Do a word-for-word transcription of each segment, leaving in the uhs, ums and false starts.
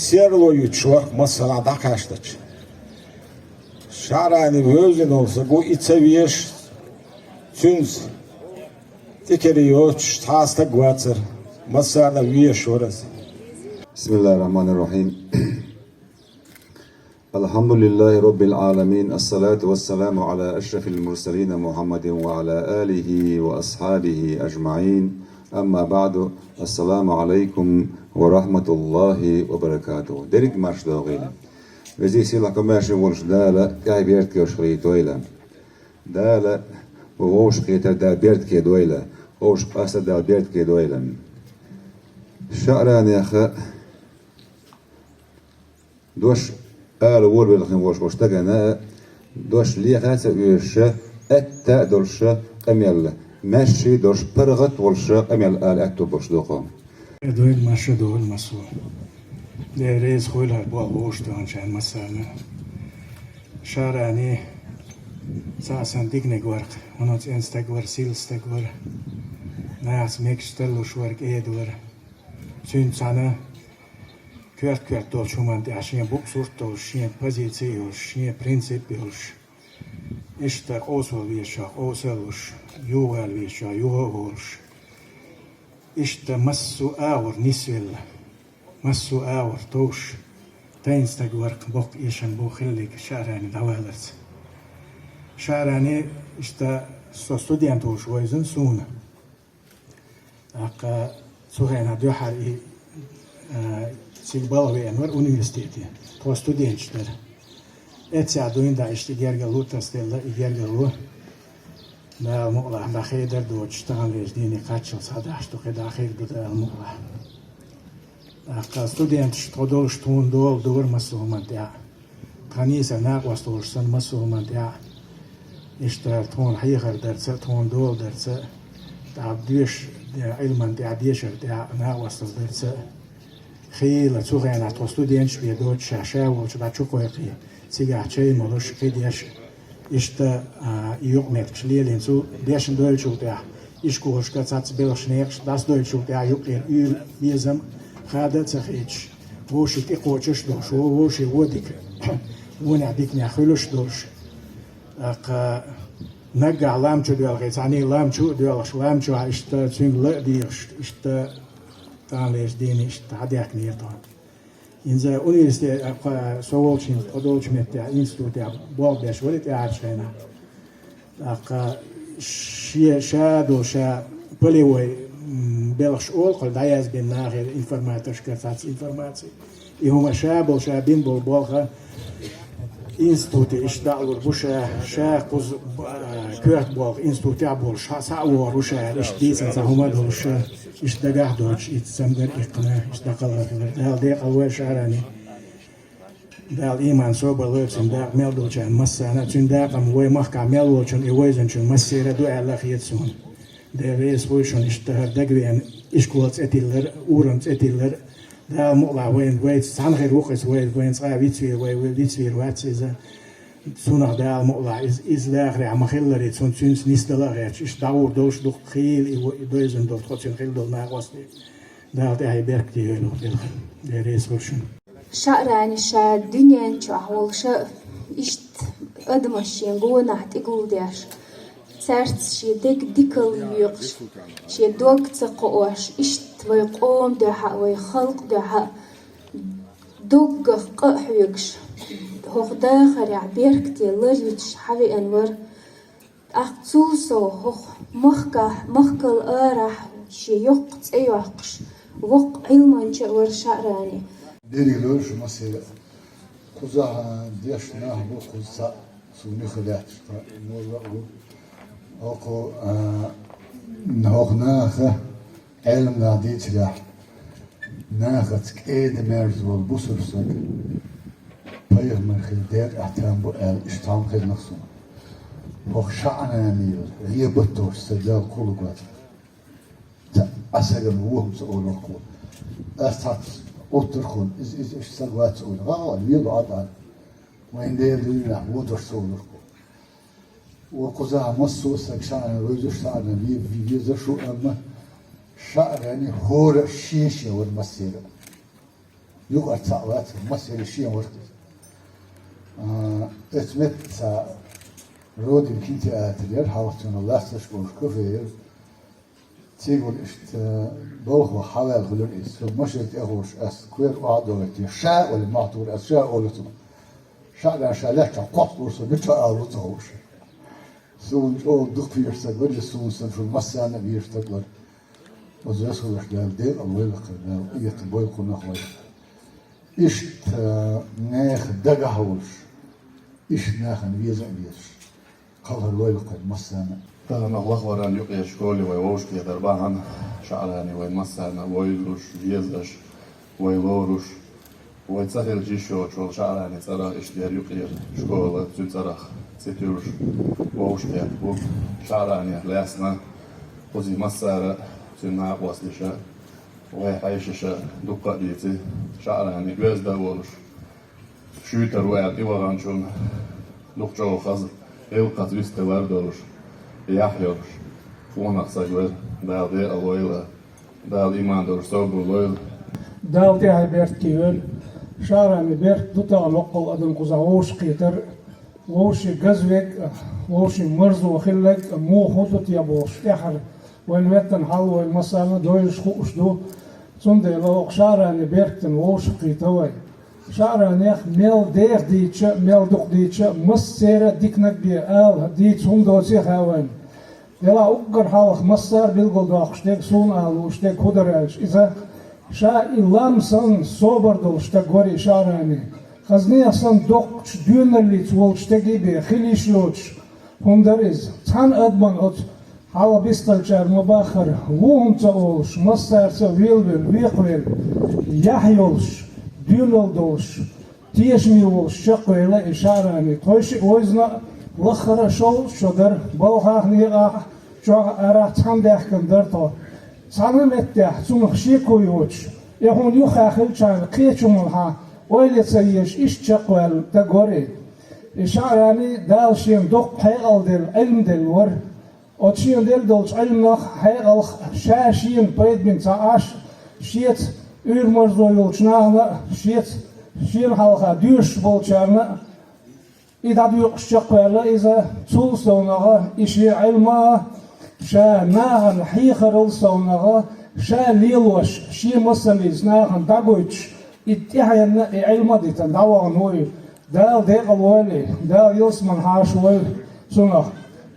Серло юьтуш вар массанахьа дӀакхаьчнача. ШаӀрани вевзина волу саг ву и ца везаш, цуьнца тӀекера йоцуш цхьа а стаг вацара, массарна а везаш вара иза. بسم الله الرحمن الرحيم. الحمد لله رب العالمين، الصلاة والسلام على أشرف المرسلين محمد وعلى آله وأصحابه أجمعين. أما بعد، السلام عليكم ورحمة الله وبركاته. Дерриг марш догӀийла. Везий, сийлахь, комаьрша волуш Дала тӀаьхье беркате йолуш хилийтойла. Дала вовшахкхетар Дала беркате дойла, вовшах къастар Дала беркате дойла. ШаӀранеха дош ала волавелхина волуш волчу стагана дош леха а ца оьшуша, атта а долуша къамел, маьшший долуш паргӀат а волуша къамел ала аьтто болуш ду-кх. Дойла, марша догӀийла массо. Дела реза хуьлда хӀара болх вовшахтоьхначарна массарна. ШаӀрани цхьа а санна диканиг вара-кх, хӀунда аьлча цӀена стаг вара, сийлахь стаг вара, нахаца мегаш тарлуш вара, кӀеда вара. Цуьнца цхьаьна коьрта-коьрта долчу хӀуманна тӀехь шен букъ сурт долуш, шен позици йолуш, шен принцип йолуш. Иштта къовсавала везачохь къовса а луш, юхавала везачохь юха а волуш. Иштта массо а агӀор нисвелла, массо а агӀор товш, тайна стаг вара-кх, боккха эшам бу хилларг ШаӀрани дӀаваларца. ШаӀрани, иштта со студент волуш вевзина суна. ТӀаккха цу хенахь дуьххьара и, а, цига балха веана вара университете. Тхо студенташ дара. Эццехь дуьйна дӀа иштта и гергарло тасаделла, и гергарло, Дала мукъалахь, дӀа хедар доцуш, таханлерчу дийне кхаччалц схьадахьаш ду, кхин дӀа хир ду, Дала мукъалахь. ТӀаккха студенташ тхо долуш тхуна дола дора массо а хӀуманна тӀехь. Тхан нийсар накъост волуш санна, массо а хӀуманна тӀехь, иштта тхуна хьехар дарца а, тхуна дола дарца а, тӀаккха доьшуш, Ӏилманна тӀехь, дешарна тӀехь накъосталла дарца а, хийла цу хенахь тхо студенташ бен доцуш ша, ша волчу дӀа чу кхойкхий, цигахь чай молуш, кхидеш, иштта, а, и юкъаметтигаш лелийна. Цу дешна дойлучул тӀехь ишколашка цхьацца белхаш, некъаш дӀасадойлучул тӀехь юккъера уьйр, безам хада а ца хеташ, вовшийн тӀекхочуш а долуш, вовшийн вон дика, вонехь диканехь хуьлуш а долуш. ТӀаккха наггахь лам чу доьлхий, цхьаьний лам чу а доьлхуш, лам чохь иштта цуьнга ла а дийгӀаш, иштта таханлерчу дийне иштта схьадаьхкинера тхо. ХӀинца университет, а, кхо-, со волчу, хӀинца тхо долчу меттехь, институтехь болх беш вара и тӀаьхьарчу хенахь. ТӀаккха шен, ша долу, ша полевой, м, белхаш олу кхуьнан дӀаязбина нахера, информаторшкара цхьацца информаци. И хӀума ша болу, ша бина болу болх институте иштта дӀа а лур бу ша, ша кхуза, а, коьрта болх институтехь а болуш, схьа, схьа а вогӀур ву ша аьлла, иштта дийцина цхьа хӀума а долуш ша, иштта дагахь а доцуш, иштта цамгар а иккхина, иштта дӀакхалхар хилар. Дала декъал войла ШаӀранин. Дала ийман, собар лойла цуьнан дакъа мел долчарна массарна а, цуьнан дакъа-м вай махкахь мел волчунна, и вевзинчунна массеран а ду аьлла а хета суна. Дела реза хуьлда шуна, иштта хӀара дагавеана ишкол цӀе тиллар, урам цӀе тиллар. Дала мукъалахь вайна, вайца цхьаьна хир ву-кх иза, вай, вайна цкъа а вицвийр, вай, вай вицвийр вац иза. Цунах Дала мукъалахь иза, иза лахарехь ма-хиллара, цунна, цуьнца нисдала а гӀерташ, иштта дӀагӀур долуш ду-кх хийла и, и дойзина долу, тхо цуьнан хилла долу накъостий. Дала тӀаьхье беркате йойла хӀокху белхан. Дела реза хуьлда шуна. ШаӀрани ша дуьнен чохь волуш а, иштта адамаш шен гонахь тӀегулдеш, цаьрца шен дерг дикалла йоькхуш, шен дог ца кхоош, иштта вай къоман дуьхьа а, вай халкъан дуьхьа а доггах къа а хьоьгуш, хӀокху дахарехь беркате лар юьтуш схьавеана вара. ТӀаккха цул сов хӀокху махкахь, махкал арахь шен йоккха цӀе йоккхуш, воккха Ӏилманча а вара ШаӀрани. Дерриг лойла шу массеран а. Кхузахь дешна нах бу кхуза цхьаъ, суна юха лаьтташ, молла а ву. ХӀокху, а, хӀокху наха Ӏелам нах дийцарехь, нахаца кӀеда-маьрша волу бусалба стаг пайхамар хила декъехь там бу аьлла, иштта хьалха хезна-кх суна. ХӀокху ШаӀранил гӀийбат долуш сан Далла кхуллуг вац. Цхьа а сагана вон хӀума ца олура-кх. Ас цхьацца оттура-кх, иза, иза иштта стаг вац олий. ГӀа а, лела а, Ӏад а. Вайн Делан дуьненахь вон долуш ца олура-кх. Ва кхузахь массо а стаг ШаӀран вевзаш, ШаӀран ве-, ве-, везаш ву, амма ШаӀрани хӀора а шен-шен вара массеран а. Юкъара цхьаъ вац, массеран шен вара иза. А, эцу метта цхьа родина кинотеатр яра, хьалха цунах лаьцнарш болуш кафе яра. Цига вара иштта балха ваха хьаваьлла хилира иза. Со машен тӀе а ховш, ас кхера охьа а довлийтина, ша а олий, мохь тухура, ас ша а олура цунах. ШаӀран ша лаьттачохь кхоссалура со, мича а олу ца хууш. Суна чӀогӀа дукха везаш стаг вара иза, суна санна шуна массарна а везаш стаг вара. Оцу весхалаш Дала декъала войла кхара, Дала къинхетам бойла кхунах вай. Иштта нехан дагахь а волуш, иштта нахана веза а везаш, кхалхар лойла кхара массарна а. Тахана лахваран юкъера школе вай вовшахкхетар бахьана, ШаӀране вай массарна а войла луш, везаш, вай лоруш, вай цӀа хилча йиш йоцуш волу ШаӀране цӀарах иштта яра юкъера школа, цуьнан цӀарах цӀе туьллуш вовшахкхетта бу. ШаӀранех лаьцна кхузий массара а, цуьнан накъосташа а, вай хьешаша а дуккха а дийци, ШаӀране оьзда а волуш, шуьйтур ву аьлла тӀеваханчунна дукха чӀогӀа хаза, гӀиллакхаца вистхилар а долуш, яхь йолуш, къонах стаг вара, Дала декъала войла, Дала иман долуш собар лойла. Дала тӀаьхье беркате йойла. ШаӀране беркате ду тахана боккъал адам кхузахь вовшахкхетар, вовшийн газвег а, вовшийн марзо хилларг а, муха хӀун ду те бохуш, тӀаьххьара вайн меттана хьал вайн массарна а довзуш хууш ду. Цундела оха ШаӀране беркатан вовшахкхийта вай. ШаӀранех мел деха дийцича а, мел дукха дийцича а, массеран а диканиг бен ала дийца хӀума доций хаьа вайна. Делахь уггар хьалха массара а билгалдоккхуш дерг, суна ала лууш дерг хӀун дара аьлча, иза ша и лам санна собар долуш стаг вара и ШаӀране. Хазнех санна доккхачу доьналлица волчу стегий бен хила йиш йоцуш хӀума дара иза. Цхьана адаман оцу хьалха бистхиллачара ма-баххара, вон хӀума ца олуш, массаьрца а велавелла, векхавелла, яхь йолуш, доьналла долуш, тешаме волуш чекхвелла и ШаӀране. Тхойшиъ вевзина а, лаххара а шовзткъа шо дара, балхахь а, некъахь а, чохь а, арахь а цхьаьна даьхкина дара тхо. Цхьана а меттехь цунах шеко йоцуш, и хӀума юххехь хилчарна кхечу хӀуманхьа ойла ца езаш иштта чекхваьлла стаг вара и. И ШаӀране Дала шена доккха хьекъал делла, Ӏилма делла вара. Оцу шена делла долчу Ӏилманах, хьекъалх ша шена пайда бина ца Ӏаш, шеца уьйр-марзо йолчу нахана а, шеца шена хьалха доьшуш болчарна а и дӀадоькъуш чекхваьлла иза. Цул совнагӀа и шен Ӏилма а, ша нахана хьехарал совнагӀа, ша лелош, шен масаллица нахана дӀагойтуш, и тӀаьхьенна и Ӏилма а дитина дӀавахана ву и. Дала декъала войла и, Дала ялсамани хьаша войла цунах.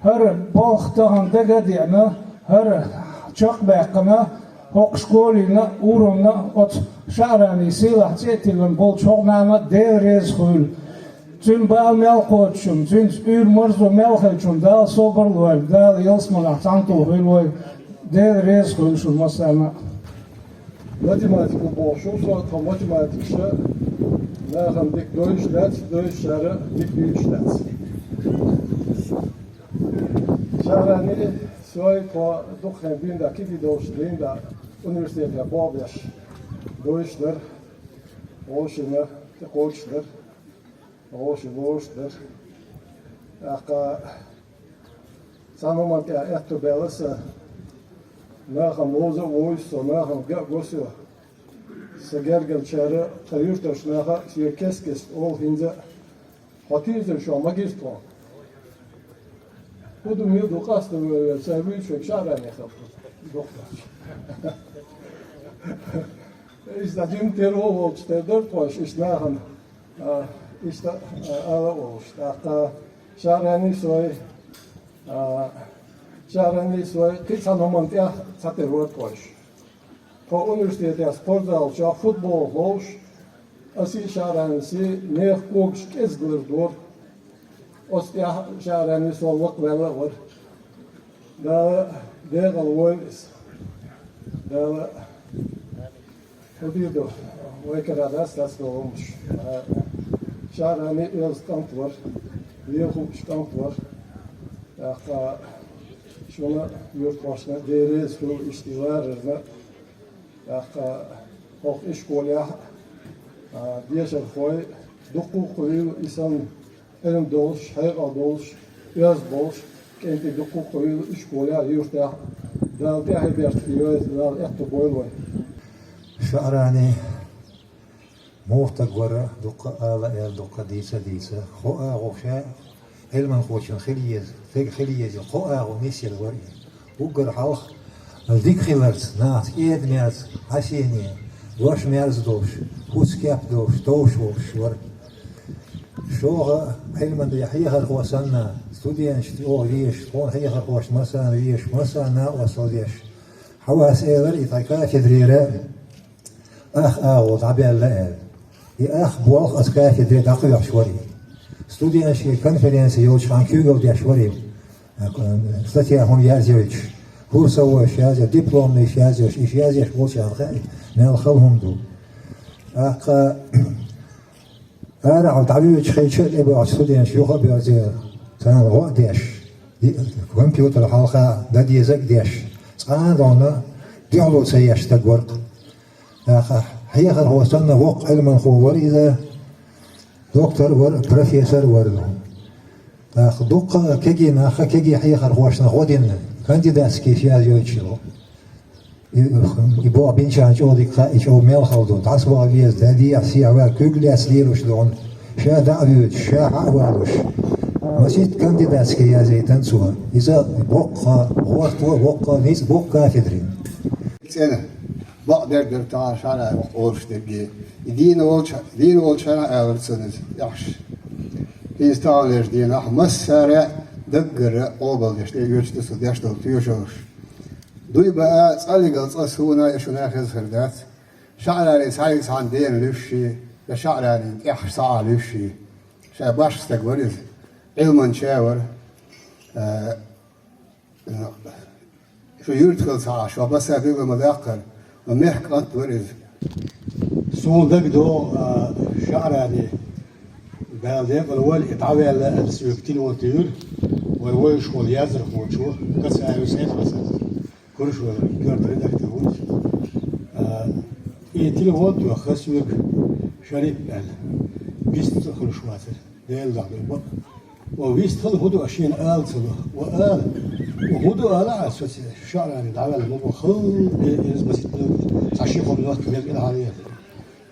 ХӀара балха тахана дага а деана, хӀара чекхбаьккхина, хӀокху школина а, урамна а оцу ШаӀране сийлахь цӀе а тиллина болчу хӀокху нана а Дела реза хуьйла. Цуьнан бала мел кхочучунна, цуьнца уьйр-марзо мел хиллачунна Дала собар а лойла, Дала ялсаманехь цхьаьнатухуьйла вай. Дела реза хуьйла шуна массарна а. Математика бохуш ву со, тхан математикаша нахана дика довзуш дац, довзучара дика дуьйцуш дац. ШаӀране, сой, тхо дукха хенахь дийна да, кегий долуш дийна да, университетехь болх беш довзуш дара, вовшашна тӀекхочуш дара. Вовши лоруш дара. ТӀаккха цхьана хӀуманна тӀехь аьтто баьлла сан, нахана вовза а вовза со, нахана ган а го со. Сан гергарчара, тхан юьртарчу наха а соьга кест-кеста олу хӀинца а: «Хьо тийзира, шух ма гира тхо». ХӀун ду, мила ду, къаста вевлла, цара вуьйцург ШаӀране хилла дохуьйтуш. Иштта жима тера волчу тера дара тхойша, иштта нахана, а, иштта, а, ала а волуш. ТӀаккха ШаӀране, сой, а, ШаӀране, сой, кхин цхьана хӀуманна тӀехь цхьатерра вара тхойша. Тхо университетехь спортзал чохь футбол ловзуш, асий, ШаӀранесий, нехан когаш кӀезиг лардора. Оцу тӀехь ШаӀране, со лакхаваьлла а вара. Дала декъала войла иза. Дала, хӀун дийр ду, вай кара дац, дац долу хӀумаш. ШаӀране оьзда кӀант вара, лела хууш кӀант вара. ТӀаккха шуна а, юьртахошна а Дела реза хуьлда иштта и ларарна. ТӀаккха хӀокху ишколехь а, а, дешархой дуккха а хуьлийла, и санна Ӏилма долуш, хьекъал долуш, оьзда болуш кӀентий дуккха а хуьлийла ишколехь а, юьртахь а. Дала тӀаьхье беркате йойла, Дала аьтто бойла вай. ШаӀране, Муха стаг вара, дуккха а ала аьлла, дуккха а дийца а дийца, кхо агӀо ша Ӏилманхочун хила еза, стеган хила еза, кхо агӀо нисъелла вара и. Уггар хьалха дика хиларца, нахаца кӀеда-мерза, хьасене, дош-мерза долуш, хӀусам-кеп долуш, товш волуш вара. ШолгӀа, Ӏилман де хьехархо санна, студенташна чӀогӀа везаш, тхуна хьехархошна массарна везаш, массарна накъосталла деш. Хьавас элира и тхан кафедрера ах агӀо дӀабаьлла аьлла. И ах болх аса кафедре дӀакхоьхьуш вара и. Студенташкара конференци йолчхьана куьйгалла деш вара и. Статья хӀума язйойтуш, курсовойш язйойтуш, дипломныйш язйойтуш, иштта язъеш волчарна хаьа, мел хала хӀума ду. ТӀаккха арахьа дӀавоьдучу хенахь тӀебоьхучу студенташ юха а боьрзера, царна гӀо а деш, компьютер хьалха дан дезарг а деш, цкъа а дона дуьхьало ца еш стаг вара-кх. ТӀаккха хьехархо санна воккха Ӏилманхо вара иза, доктор а вара, профессор а вара. ТӀаккха дуккха а кегий нах, кегий хьехархошна гӀо дина, кандидатскийш язйойтуш йолу. И, и боху бинчарна чӀогӀа дика хаьа, и чӀогӀа мел хала ду. ДӀасабаха веза, дан дехьа сехьа ваьлла, куьг лаьцна лелош ду хьуна. Ша дӀа а воьдуш, ша хьа а валуш. Масийтта кандидатский язъяйтина цо. Иза боккха гӀорто а, боккха ницкъ, боккха кафедрин. ЦӀена. Бакъдерг дара тахана шаьргахь воккха олуш дерг. И дийна волча-, дийна волчара а алара цунна иза, тӀехьаш. ХӀинца таханлерчу дийнахь массара а даггара къобалдеш тӀеоьцуш ду со деш долу тоьшаллаш. Дуй баа, цкъа лигал цкъа суна и шуна хеза хир дац. ШаӀрани цхьаьнца цхьаьна дена луьйш ши, я ШаӀрани тӀехьаш схьа а луьйш ши. Ша башха стаг вара иза. Ӏилманча а вара. Э, шу юьртахула ца Ӏаш, ва баса билла ма даккхара, ва мехкан кӀант вара иза. Суна дагадогӀу, а, ШаӀрани, Дала декъала войла, и дӀаваьлла аьлла соьга телефон туьйхира, вай вовшахволу яздархочо, Кацаев Сайд-Хьасан, Куршвала, коьрта редактор ву иза. А, и телефон тоьхна соьга, Шарип аьлла, вист а хуьлуш вацара. Делан дуьхьа бакъ. О, вистхила хӀун ду, ас шена ала ца ло? О, ала. О, хӀун ду ала, ас соьца ШаӀрани дӀаваьлла ма бу, хала, э, э, масийтта цхьа ши-кхо минот мел кӀелхьарвера.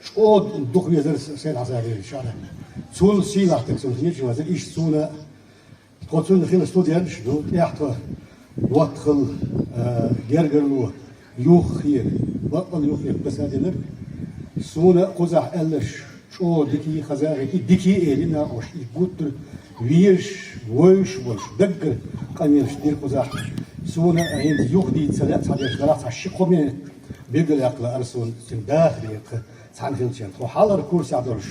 ЧӀогӀа дукха везара Сайд-Хьасан веза ШаӀрани. Цул сийлахь стаг цунна хеташ вацара, иштта суна, тхо цунна хила студенташ ду, тӀехь тхо доттагӀалла, э, гергарло, юххера, баккъал юххера кхузахь динарг. Суна кхузахь аьлларш чӀогӀа дикий, хазахетий, дикий элира накъосташа, и гуттар а везаш, вевзаш болуш, даггара къамелаш дира кхузахь. Суна хӀинца юха дийца ца лаьа, цхьа деш дарахь, цхьа ши-кхо минот билгалъяккха лаьара суна, цуьнан даха дера тхан цхьаьна хилча. Тхо хьалхара курсехь долуш,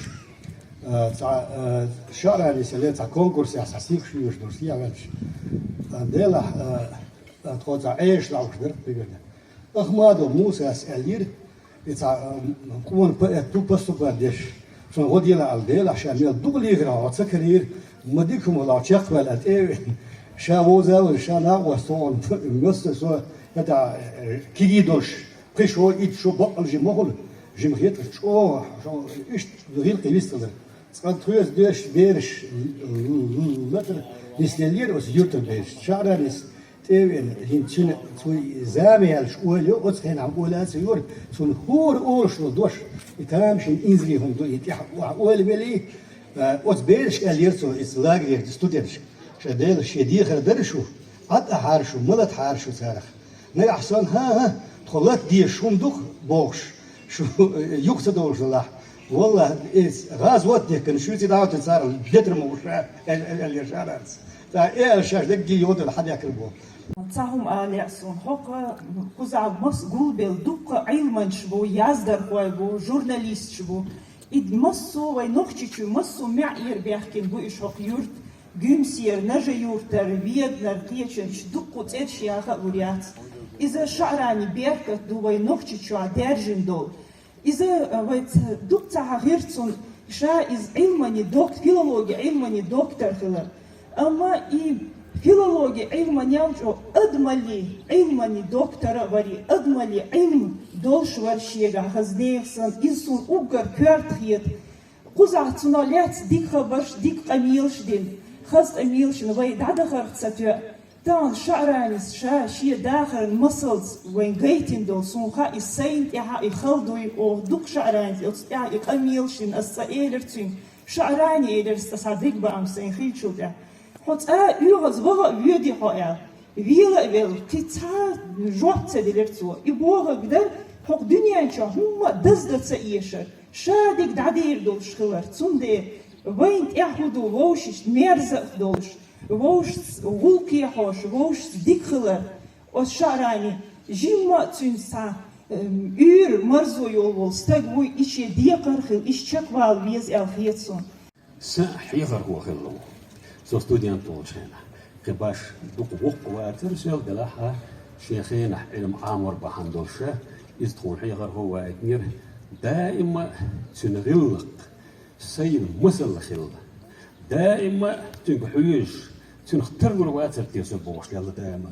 а, цхьа, а, ШаӀранис ле цхьа конкурсехь цхьа сихаш вуьйш долуш сехьаваьлча, а, делахь, а, а, тхо цхьа Ӏеша лаьуш дара примерно. Ахмадов Мусас аьллера, и цхьа, а, къона поэт ду, поступать деш, цунна гӀо делахь аьлла, делахь ша мел дукха лехира хьо ца карийра, ма дика хӀума хилахь чекхваьлла аьлла тӀе а веана. Ша вовза а вевза, ша накъост тохана, масса со, хӀета, э, кегий долуш, кхин шо, итт шо баккъал жима ма хуьлу, жима хеташ чӀогӀа, шо иштта гӀиллакхе вистхилира. Цкъа тхоьца доьшуш бераш латар нисделлера оцу юьртан бераш. ШаӀранис тӀе а веана, хӀинца цуьнан, цуьнан зама яьллаш ойла йо, оцу хенахь ойла а ца йора, цунна хӀора олуш долу дош, и тамашийна инзаре хӀума ду, и тӀехь ойла велий, а, оцу берашка аьллера цо, иза лагерера студенташка, ша Делан шен дехар дара шу, Ӏад а хьара шу, ма латахьара шу царах. Нагахь санна, хӀан-хӀа, тхо лата дезаш хӀума ду-кх бохуш, шу юха ца довлуш делахь, валлахӀи, иза гӀазот а дехкина, шуьца дӀа а витина царах летар ма ву ша, аьл-, аьл-, аьллера ШаӀранис. ТӀаккха и аьлла шаьш даггара йодана хьадехкира боху. Цхьа хӀума ала лаьа суна. ХӀокху кхузахь масса гулбелла дуккха Ӏилманчаш бу, яздархой бу, журналисташ бу. И массо а вай Нохчийчоь, массо а маьӀӀера баьхкина бу уьш хӀокху юьрта. Гуьмсера, Нажи-Юртара, Веданара, кхечанчу дуккха цӀераш яха а лур яц. Иза ШаӀрани беркат ду вай Нохчийчохь даьржина долу. Иза, а, вай ца-, дукха ца хьахийра цунна, ша иза Ӏилмани док-, филологи Ӏилмани доктор хилар. Амма и филологи Ӏилманел чӀогӀа адамалли Ӏилмани доктора а вари, адамалли Ӏилма долуш вара шегахь хаза нехан санна, иза суна уггар коьрта хета. Кхузахь цунах лаьцна дика хабарш, дика къамелаш дина. Хаза къамелашна вай дӀадахарх ца тоьа. Тахана ШаӀранис ша шен дахаран масалца вайна гайтина долу, суна хаьа, и сайна тӀехьа и хала дуй оха дукха ШаӀранис, оцу тӀехьа и къамелаш дина, ас цкъа элира цуьнга, ШаӀрани, элира ас цкъа схьа дегабаам сайна хилчул тӀехьа. Хьо цкъа оьгӀаз ваха а воьдий хьо аьлла. Вела а велла, кхин цхьа жоп ца делира цо. И бохург дара, хӀокху дуьнен чохь хӀумма а даздан ца эшар, ша дерг дӀадер долуш хилар. Цундела вайна тӀехь хӀун ду, вовшашца мерза а долуш, вовшашца гӀуллакхе хьош, вовшашца дика хилар. Оцу ШаӀрани жимма а цуьнца цхьа, эм, уьйр марзо йолу волу стаг вуй, и шен декхар а хила, иштта чекхвала веза аьлла хета суна. Сан хьехархо хилла ву. Со студент волчу хенахь, кхин баш дукха воккха вацара, сел делахь а, шен хенахь Ӏилма Ӏамор бахьана долуша, иза тхуна хьехархо ваийтинера, даима цуьнан гӀиллакх сайна масалла хилла. Даима цуьнга хьоьжуш, цуьнах тарлур вацара те со бохуш лелла даима.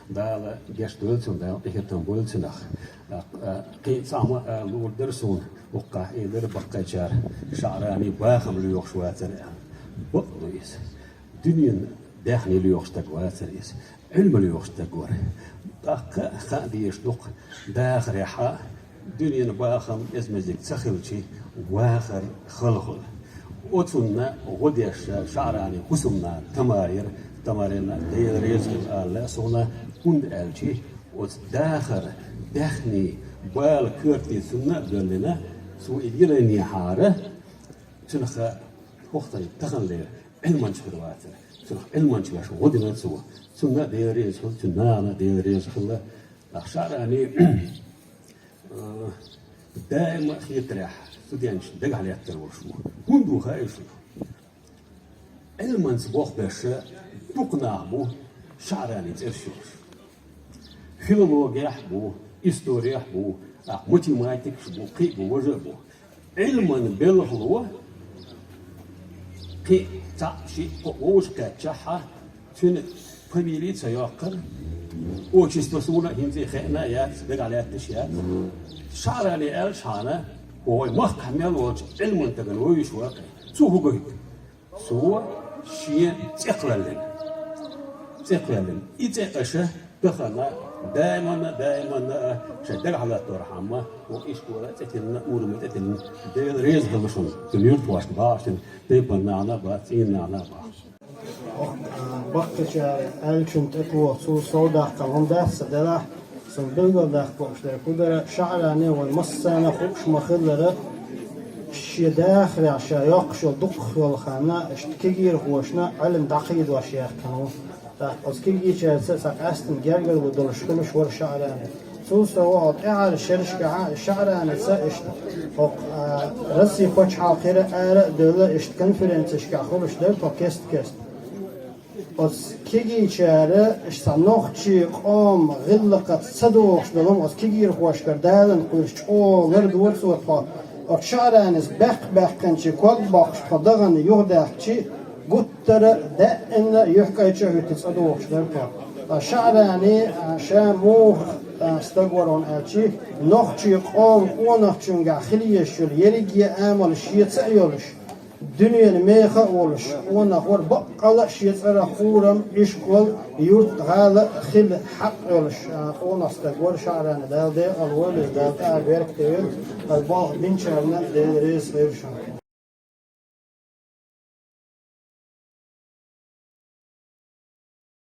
Дала гечдойла цунна, Дала къинхетам бойла цунах. А, а, кхин цхьа хӀума ала луур дара суна, хӀокхахь элира баккхийчара, ШаӀрани бахам лоьхуш вацара аьлла. Бакъ ду иза. Дуьненан даьхни лоьхуш стаг вацара иза. Ӏилма лоьхуш стаг вара. ТӀаккха а хаа дезаш ду-кх, дахарехь а дуьненан бахам эзмазиг ца хилчи, вахар хала хуьлу. Оцунна гӀо деш ШаӀрани хӀусамнана Тамара яра, Тамарина Дела реза хуьлда ала лаьа суна, хӀунда аьлча оцу дахар, даьхни, бала коьртаниг цунна а доьллина, цо и йилийнехьара, цуьнан ха хӀокху тайпа таханлера Ӏилманча хир вацара. Цунах Ӏилманча веш гӀо дина цо. Цунна а Дела реза хуьлда, цуьнан нана а Дела реза хуьлда. Ткъа ШаӀрани, а, даима а хетарехь, студенташна дагахь лаьттар волуш ву. ХӀунда ву хаьий шуна? Ӏилманца болх беш дукха нах бу ШаӀрани цӀераш йолуш. Филологехь а бу, исторехь а бу, а, математикаш а бу, кхин а бу, важа а бу. Ӏилман белхало кхин цхьаъ, шиъ, кхоъ вовшахкхаьччахьа, цуьнан фамили а ца йоккхура, отчество суна а хӀинца а хиъна а яц, дагахь лаьтташ а яц. ШаӀрани аьлчхьана, вай махкахь мел волчу Ӏилман стагана вевзаш вара-кх. Цо хӀун гойту? Цо шен цӀе кхоьллина. ЦӀе кхоьллина. И цӀе аша тахана даиманна, даиманна а шайн дагахь латторхьама, вай ишкола цӀе тиллина, урам цӀе тиллина, Дела реза хуьлда шуна, цуьнан юьртахошна, бахаршна, тайпанан нахана а бац, цӀийнан нахана а бац. Баккхийчара аьллачунна тӀетоха цул сов даккхал хӀума дац сан делахь, сан билгалдаккха лууш дерг хӀун дара, ШаӀрани вайн массарна а хууш ма-хиллара, шен дахарехь ша йоккхуш йолу дукхах йолу хан иштта кегийрхошна Ӏилма дӀакхийдош яьккхина ву. ТӀаккха оцу кегийчаьрца а цхьа къаьстина гергарло долуш хуьлуш вара ШаӀрани. Цул сов хьо тӀаьхьара шерашкахьа ШаӀраница иштта хӀокху, а, Россин пачхьалкхера ара а девлла, иштта конференцешкахь хуьлуш дара тхо кест-кеста. Оцу кегийчара иштта цхьа нохчийн къоман гӀиллакхаца ца догӀуш долу хӀума оцу кегийрхошкара далан кхуьйсу чӀогӀа лардора цо тхо. Оцу ШаӀранис баьккх-баьккхинчу ког боккхуш тхо дахана юхадаьхкичи, гуттара а, даьӀна а юьхькӀайчу а хӀуьтту цӀа догӀуш дара тхо. Ткъа ШаӀрани, а, ша муха, а, стаг вара хьуна аьлчи, нохчийн къоман къонахчуьнгахь хила езаш йолу ерриге а амал шеца а йолуш, дуьненан меха а волуш, къонах вара, баккъалла а шен цӀарах урам, ишкол, юрт, гӀала а хила хьакъ йолуш, а, къонах стаг вара ШаӀрани, Дала декъал войла иза, Дала тӀе а беркате йойла, хӀара болх бинчарна а Дела реза хуьлда шуна.